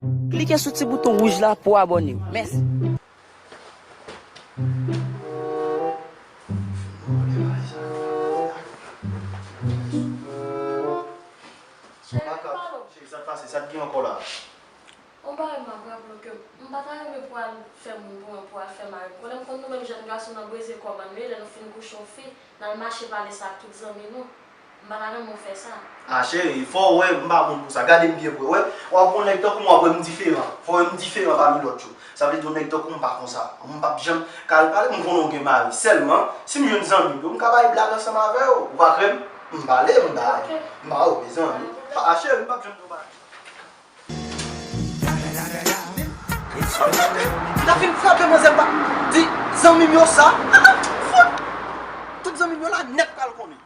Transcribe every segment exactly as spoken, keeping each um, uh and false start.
Klike sou ti bouton wouj la pou abòne. Mèsi. Cheri, m pale w. Cheri, sa k pase? Sa k gen ankò la? Yon bagay m ap raple w ke m pa ta renmen pou al fè moun pou mwen, pou al fè mari m. Konnen m konn nou menm jèn gason nan breze kò bann nou ye, lè nou fin kouche yon fi, n al mache pale sa ak tout zanmi nou. M pa ta renmen w fè sa. A cheri, fò w wè m pa moun pou sa. Gade m byen pou w wè. W ap wè yon nèg tankou m, w ap wè m diferan. Fò w wè m diferan pami lòt yo. Sa vle di yon nèg tankou m pa konsa. M p ap janm ka al pale, m konnen w gen mari. Sèlman, si m jwenn zanmi m yo, m ka bay blag ansanm avè yo. Ou pa kwè m? M pale, m ba, m ba yo, mezanmi. A cheri, m p ap janm di yon bagay. M ta fin frape manzè, m pa di zanmi m yo sa. Fout! Tout zanmi m yo la nèt pral konnen.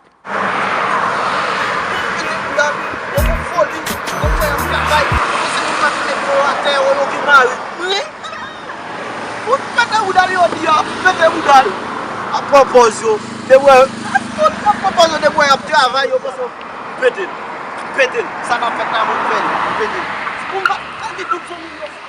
Yo fè ap travay, yo se moun k ap mete kò atè, yo, yo gen mari. Wi. Fout mete bouda l, yo di a, mete bouda l. Ap pran pòz yo, depi wè, fout ap pran pòz yo, depi wè y ap travay, yo panse m pete l, m pete l. Sa k ap fèt la, mwen m fè l, m pete l. Pou m pa, sa di tout zanmi m yo fè la.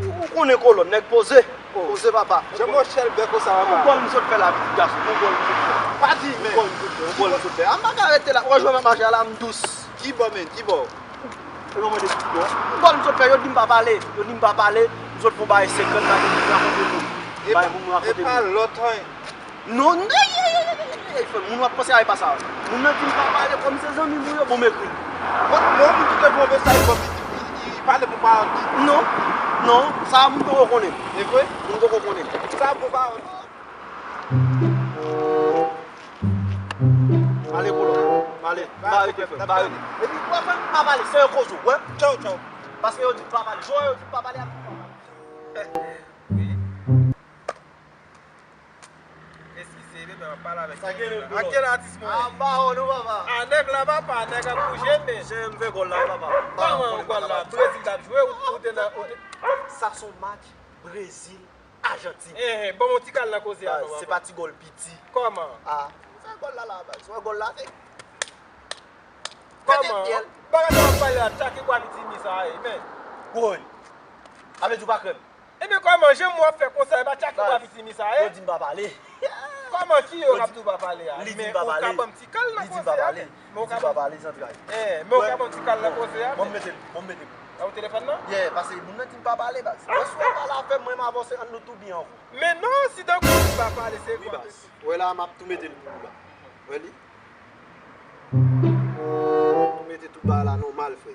Ou konnen kolòn, nèg poze. Poze, papa. Jan mwen chèlbè konsa, papa. Yon gòl m sot fè la, pitit gason. Yon gòl m sot fè. Pa di, men. Yon gòl m sot fè, yon gòl m sot fè. A, m pa ka rete la. Ou wè jan m ap mache a la, m dous. Ki bò, men? Ki bò? E mwen mande ki bò? Yon gòl m sot fè, yo di m pa pale. Yo di m pa pale. M sot fè yon bagay senkant la, yo di m rakonte moun. Bay moun rakonte moun. E pa lòt, hein. Non, non, ey, ey, ey, ey, ey, frè m, moun w ap panse a, e pa sa. Moun nan di m pa pale, kòm se zanmi m ou ye, bon, m ekri l. Bon, bon, moun ki te pran mesaj kòm li, li, li pale pou pawòl li. Non, non, sa moun poko konnen. E vre? Moun poko konnen. Sa pou pawòl. Ale, kolòn. Ale. M pa rete, frè m, m pa rete. Epi, wè, frè m, pa pale, se yon koze, wè. Tchaw, tchaw. Paske yo di m pa pale. Jodi yo di m pa pale, ap di m pa pale. Wi. Eskize, bebe, m ap pale avèk sa. Sa gen lè ak kèl atis mwen? A, m pa wè nou, papa. A, nèg la, papa, nèg ap bouje, men. Jan m fè gòl la, papa. Kòman gòl la? Brezil t ap jwe, ou, ou te nan, ou te... Sa se yon match Brezil, Ajantin. Eh, eh, ban m yon ti kal nan koze a, non, papa. Se pa ti gòl piti. Kòman? A, m fè gòl la, la, baz. Wè gòl la, se... Kòman? Bagay sa w ap pale a, tchake bwa pitimi sa a, eh, men. Woy. A vle di w pa kwè m? Ebyen, kòman jan w ap fè konsa, e pa tchake bwa pitimi sa, e? Yo di m pa pale. Kòman ki yo k ap di w pa pale a? Men ou ka ban m ti kal nan koze a, men. Men ou ka ban m ti kal nan koze a, men. Bon, m mete l, bon, m mete l. Nan telefòn nan? Yeah, paske moun nan di m pa pale, baz. Lè sou pale avè m, mwen m avanse, ann nou tou byen ankò. Men non, si tankou w pa pale, se kwa? Wi, baz. Wè la, m ap tou mete l pou ou la. Wè li? Tou mete tout bagay la nòmal, frè.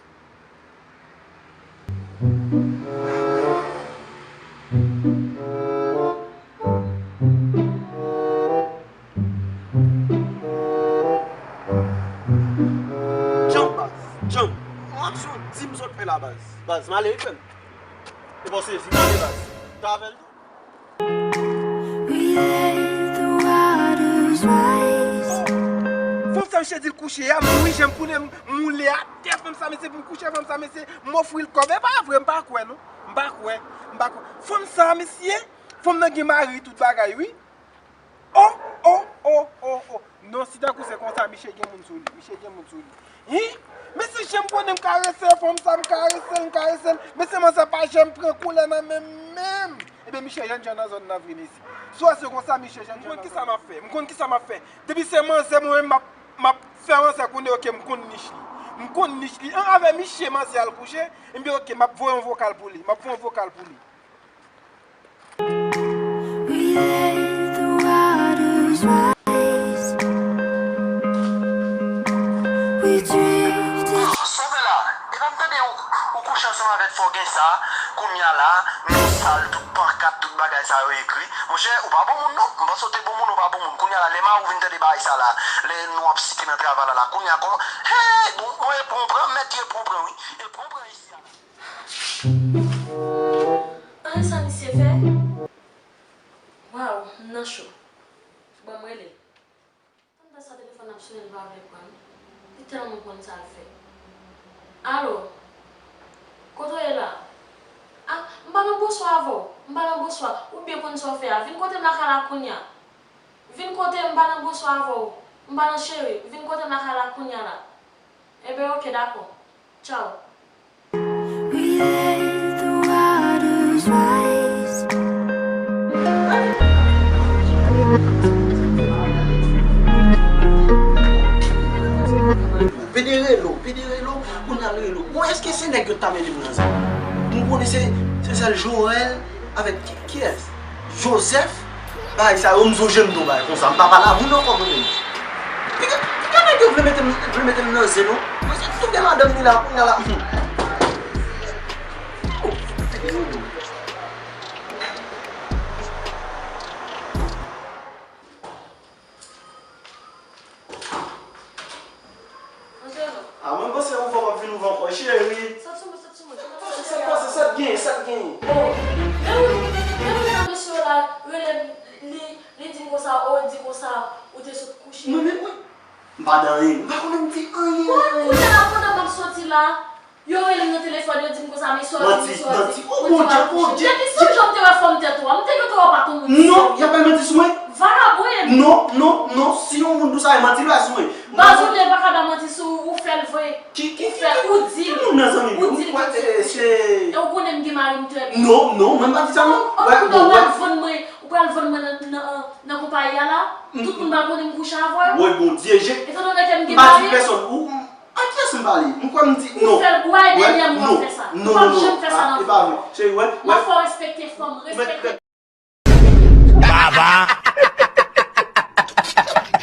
Djanm, baz, djanm. Yon aksyon di m sot fè la, baz. Baz, m ale wi, frè m. E bon, sezi, m ale, baz. T avè l tou. We let the waters rise. Fanm sa, misye di l kouche a, m wi, jan m koule, m moule atè, fanm sa, mesye, pou m kouche, fanm sa, mesye, m ofri l kòb. E pa vre, m pa kwè, non. M pa kwè, m pa kwè. Fanm sa, mesye, fanm nan gen mari, tout bagay, wi. Oh, oh, oh, oh, oh. Non, si tankou se konsa, misye gen moun sou li. Misye gen moun sou li. Hi! Men si jan m konnen m karese fanm sa, m karese l, m karese l. Men se manzè pa janm pran koulè nan men m menm. Ebyen, misye jènjan nan zòn nan vin isit. Si w wè se konsa, misye jènjan nan zòn nan. M konn kisa m ap fè. M konn kisa m ap fè. Depi se manzè mwen menm, m ap, m ap fè manzè konnen, oke, m konn nich li. M konn nich li. An avè misye manzè al kouche, ebyen, oke, m ap voye yon vokal pou li. M ap voye yon vokal pou li. We let the waters rise. We drifted. Sa w fè la? Epa m tande ou, ou kouche ansanm avèk fò gen sa, kounye a la, non sal, tout pankat, tout bagay sa yo ekri. Monchè, ou pa bon moun non. M panse w te bon moun, ou pa bon moun. Kounye a la, lè mari w vin tande bagay sa la, lè nou ap site nan travay la, la, kounye a kòman? Hey, bon, bon, e pran w pran, mèt ye pran w pran, wi. E pran w pran isi a la. Ann sa misye fè? Waw, m nan cho. Ban m rele l. Pandan sa telefòn ap sonnen, l pa vle pran l. Li tèlman konn sa l fè. Alo? bonswa. Ou byen konn sa w fè a. Vin kote m lakay la kounye a. Vin kote m, m pa nan bonswa avè w. M pa nan cheri. Vin kote m lakay la kounye a la. Enben, oke, dakò. Tchaw. We let the waters rise. Pede rele w, pede rele w, kounye a l rele w. Bon, èske se nèg yo t ap mete m nan zen? M konnen se, se sèl Joel avèk ki, kiyès? Joseph? Bagay sa yo, m sonje m t yon bagay konsa. M pa pale a moun ankò, mwen menm. Piga, piga nèg yo vle mete m, vle mete m nan zen, non. Mwen se touye madanm li la, kounye a la. Hmm. Oh, pede rele w. Antre non. Ah, mwen panse yon fwa w ap vin ouvè ankò, cheri. Sot sou mwen, sot sou mwen. Sa k pase, sa k genyen, sa k genyen? Oh, men ou, men ou jan mesye yo la rele m, li, li di m konsa, oh, li di konsa, ou te sot kouche. Mwen menm, wi. M pa di anyen, m pa konnen m di anyen. Bon, kounye a la, pandan m ap soti la, yo rele m nan telefòn, yo di m konsa, men sa w di, men sa w di. Manti, manti. Oh, Bondye, Bondye. Depi se yon jan m te wè fòm tèt ou a, m te gentan wè w pa t yon moun serye. Non, y ap bay manti sou mwen? Vagabon. Non, non, non, si yon moun di w sa, e manti l bay sou mwen. Baz, ou pa ka bay manti sou ou, ou fè l vre. Ki, ki, ki, ki moun nan zanmi m yo? Ou di l tout suit. E ou konnen m gen mari m trè byen. Non, non, mwen m pa di sa, non. Ou pral vann mwen, ou pral vann mwen nan, nan, nan konpayi a la? Tout moun pral konnen m kouche avè w? Woy, Bondye, je... Etandone ke m gen mari. M pa di pèsòn. Ou, A kiyès m pale? M kwè m di non. Ou fè l, ou bay dènyè m w ap fè sa. Ou p ap janm fè sa nan vi w. E pa vre. Cheri, wè, wè. M ap fè w respekte fanm, respekte